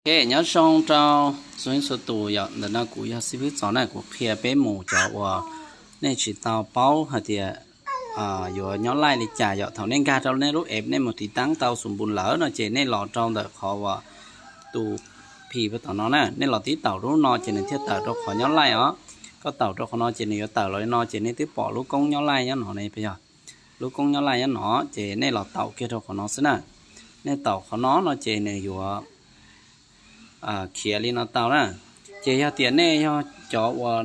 Ok, nyob zoo rau txhua txhua tus yom, ntawm no kuv yog xib fwb Txos na, kuv qhia peb mus cov uas nej tsis tau paub hais tias yuav nyob laij li cas yom. Thaum nej nkag rau nej lub app, nej mus tiv taab tau xus npus lawm no ces nej los rau ntawm qhov uas tus phim tom no na, nej los tib taum rau lub no ces nws thiaj tawm rau qhov nyob laij os. Koj taum rau qhov no ces nws yuav tawm los li no ces nej twb pom lub koob nyob laij nyob no ne, yog lub koob nyob laij nyob no ces nej los taum kiag rau qhov no xwb na. Nej taum qhov no no ces nws yuav khiav li no tau na. Ces yog tias nej yog cov uas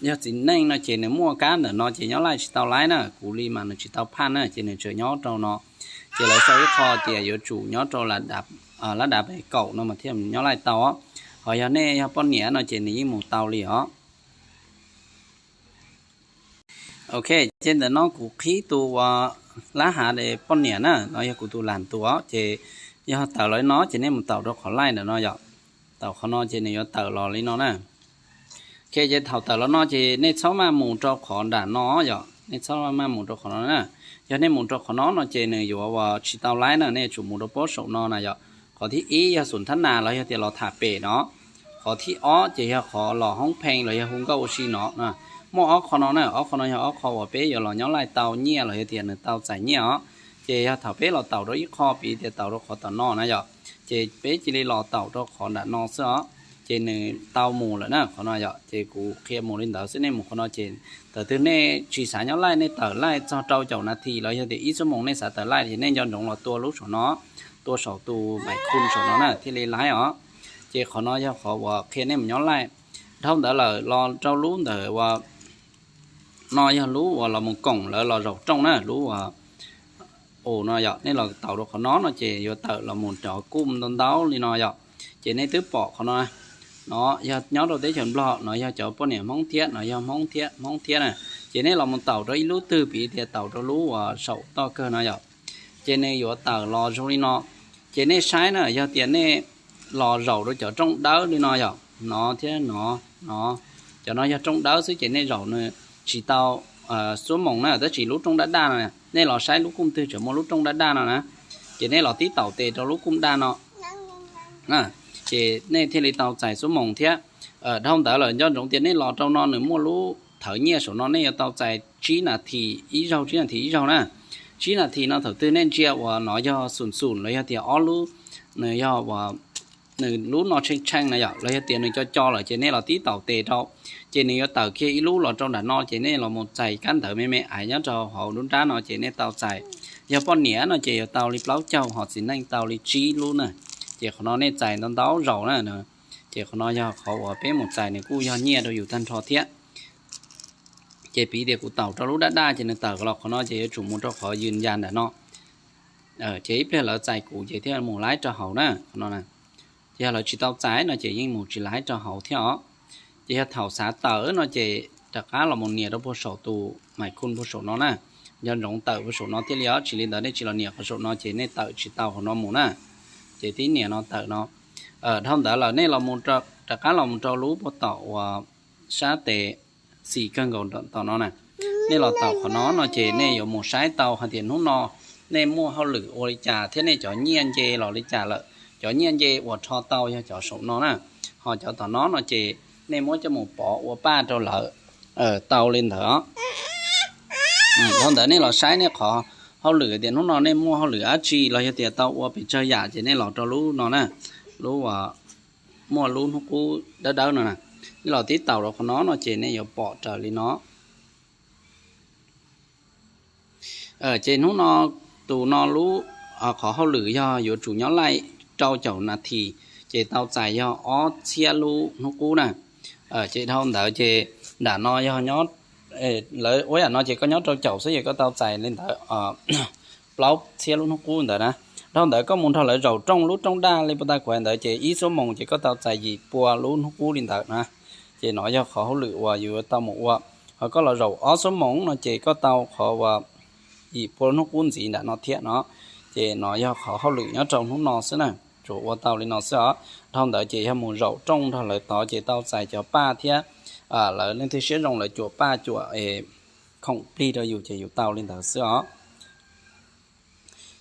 yog txiv neej no ces nws muaj kab ntawm no ces nyob laij tsis tau laib na, kuv li mas nws tsis tau phaj na, ces nws tseem nyob rau no. Ces lawv sau ib qho tias yuav tsum nyob rau lab dav pes kaum no mas thiaj nyob laij tau os. Ho yog nej yog poj niam no ces nws yeej mus tau li os. Ok, ces ntawm no kuv qhib tus uas lab hav de poj niam na, no yog kuv tus lam tus os. Ces yog tawm los li no ces nej mus taum rau qhov laij ntawm no yom. Taum qhov no ces nws yuav tawm los li no na. Ok, ces thaum tawm los no ces nej txhob maj mus rau qhov nram no yom, nej txhob maj mus rau qhov no na. Yog nej mus rau qhov no no ces nws yuav uas tsis tau laib na, nej yuav tsum mus rau pob saum no na yom. Qhov thib ib yog xum thab nas los yog tias los tham pem no. Qhov thib ob ces yog qhov los hoob phee los yog hu nkauj ua si no. Muaj ob qho no na, ob qho no yog ob qho uas peb yuav los nyob laij tau nyiaj los yog tias nws tau txais nyiaj os. Ces yog thaum peb los taum rau ib qho, piv tias taum rau qhov tom no na yom, ces peb cia li los taum rau qhov nram no xwb os. Ces nws tau mus lawm na, qhov no yom, ces kuv qhia mus li ntawd xwb. Nej mus qhov no ces thaum twg nej tsis xav nyob laij, nej tawm laij txog rau caum nas this los yog tias ib xuab moos nej xav tawm laij ces nej nco ntsoov los tua lub saum no, tua saum tus mais khu saum no na thiaj li laib os. Ces qhov no yog qhov uas qhia nej mus nyob laij. Dhau ntawd lawm los rau lub ntawm uas no yog lub uas los mus koom lawv los zaum rooj na, lub uas u no yom, nej los taum rau qhov no no ces yuav tawm los mus cov kuj ntau ntau li no yom. Ces nej twb pom qhov no, no yog nyob rau teb chaws Nplog, no yog cov poj niam Hmoob thiab, no yog Hmoob thiab, Hmoob thiab na. Ces nej los mus taum rau ib lub twg, piv tias taum rau lub uas saum toj kawg no yom, ces nws yuav tawm los zoo li no. Ces nej saib na, yog tias nej los zaum rau cov rooj dawb li no yom, no thiab no, no, cov no yog rooj dawb xwb ces nej zaum nws tsis tau xuab moos na, tab sis lub rooj daj daj no, nej los saib lub kuj twg tseem muaj lub rooj daj daj no na, ces nej los tib taum tes rau lub kuj daj no, ces nej thiaj li tau txais xuab moos thiab. Dhau ntawd lawm nco ntsoov tias nej los rau no nws muaj lub thawv nyiaj saum no, nej yuav tau txais tsib nas this ib zaug, tsib nas this ib zaug na. Tsib nas this no thaum twg nej ntsia uas no yog xum xum los yog tias ob lub, nws yog uas nws lub no tsheej tsheej na yom, los yog tias nws co co lawm ces nej los tib taum tes rau, ces nws yuav tawm kiag ib lub los rau nram no, ces nej los mus txais kab ntawv me me aiv nyob rau hauv lub nrab no ces nej tau txais. Yog poj niam no ces yuav tau li plaub caug, ho txiv neej tau li tsib lub na. Ces qhov no nej txais ntau ntau zaus na. Ces qhov no yog qhov uas peb mus txais, nws kuj yog nyiaj rau yus tag nrho thiab. Ces piv tias kuv taum rau lub daj daj ces nws tawm los qhov no ces yuav tsum mus rau qhov yws yas ntawm no. Ces ib pliag lawv txais kuv ces thiaj mus laib rau hauv na, qhov no. Ces yog lawv tsis tau txais no ces yeej mus tsis laib rau hauv thiab os. Ces yog thaum xav tawm no ces rov qab los mus nias rau puag saum tus mais khu puag saum no na. Nco ntsoov tawm puag saum no thiaj li os, tsis li ntawd nej tsis los nias qhov saum no ces nej tawm tsis tau qhov no mus na. Ces tib nias no tawm no. Dhau ntawd lawm nej los, rov qab los mus rau lub puag tom uas sab tes xis kawg nkaus tom no na. Nej los taum qhov no no ces nej yuav mus saib tau hais tias hnub no nej muaj hauj lwm ua li cas thiab nej cov nyiaj nce los li cas lawm. Cov nyiaj nce uas rho tau yog cov saum no na, ho cov tom no no ces nej muab coj mus pov ua paj rau lawv tau li ntawd. Dhau ntawd nej los saib nej qhov hauj lwm tias hnub no nej muaj hauj lwm dab tsi los yog tias tau ua pes tsawg yam ces nej los rau lub no na, lub uas muaj lub hnub qub dawb dawb no na. Nej los tib taum rau qhov no no ces nej yuav pom raws li no. Ces hnub no tus no lub qhov hauj lwm yog yuav tsum nyob laij rau caum nas this, ces tau txais yog ob txhiab lub hnub qub na. Ces dhau ntawd ces nram no yog nyob, lawv ua yam no ces koj nyob rau caum xwb ces koj tau txais li ntawd plaub txhiab lub hnub qub ntawd na. Dhau ntawd koj mus nrog lawv zaum rooj, lub rooj daj li puag ta kuv hais ntawd ces ib xuab moos ces koj tau txais yim pua lub hnub qub li ntawd na. Ces no yog qhov hauj lwm uas yus tau mus ua. Ho koj los zaum ob xuab moos no ces koj tau qhov uas yim pua lub hnub qub ntxiv nram no thiab no. Ces no yog qhov hauj lwm nyob rau hnub no xwb na, tsuas ua tau li no xwb os. Dhau ntawd ces yog mus zaum rooj nrog lawv tod ces tau txais cov paj thiab lawv leej twg siab zoo lawv cuam paj cuam es khoom plig rau yus ces yus tau li ntawd xwb os.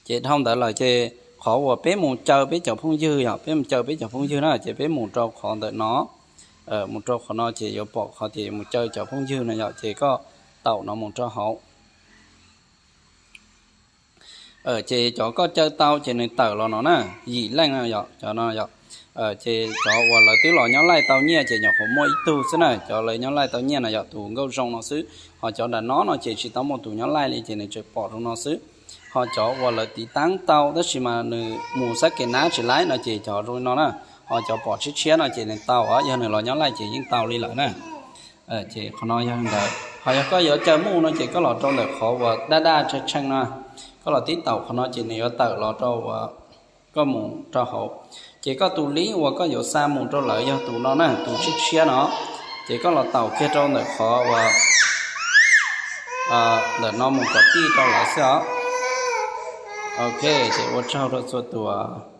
Ces dhau ntawd lawm ces qhov uas peb mus caw peb cov phooj ywg yom, peb mus caw peb cov phooj ywg na, ces peb mus rau qhov ntawm no, mus rau qhov no ces yuav pom qhov tias yuav mus caw cov phooj ywg no yom, ces koj taum no mus rau hauv. Ces cov koj caw tau ces nws tawm los no na, yim leej no yom, cov no yom. Ces cov uas lawv twb los nyob laij tau nyiaj ces nyuam qhuav muaj ib tug xwb na, cov lawv nyob laij tau nyiaj no yog tus nkauj zoo no xwb, ho cov nram no no ces tsis tau muaj tus nyob laij li ces nws tseem pom rau no xwb. Ho cov uas lawv tiv taab tau tab sis mas nws mus xab ke nab tsis laib no ces cov zoo li no na, ho cov pom tshiab tshiab no ces nws tau, yog nws los nyob laij ces yeej tau li lawm na. Ces qhov no yog ntawd, ho yog koj yuav caw mus no ces koj los rau ntawm qhov uas daj daj tshee tshee no, koj los tib taum qhov no ces nws yuav tawm los rau uas koj mus rau hauv. Ces koj tus lib uas koj yuav xa mus rau lawv yog tus no na, tus tshiab tshiab no. Ces koj los taum kiag rau ntawm qhov uas ntawm no mus kom tij rau lawv xwb os. Ok, ces ua tsaug rau txhua tus.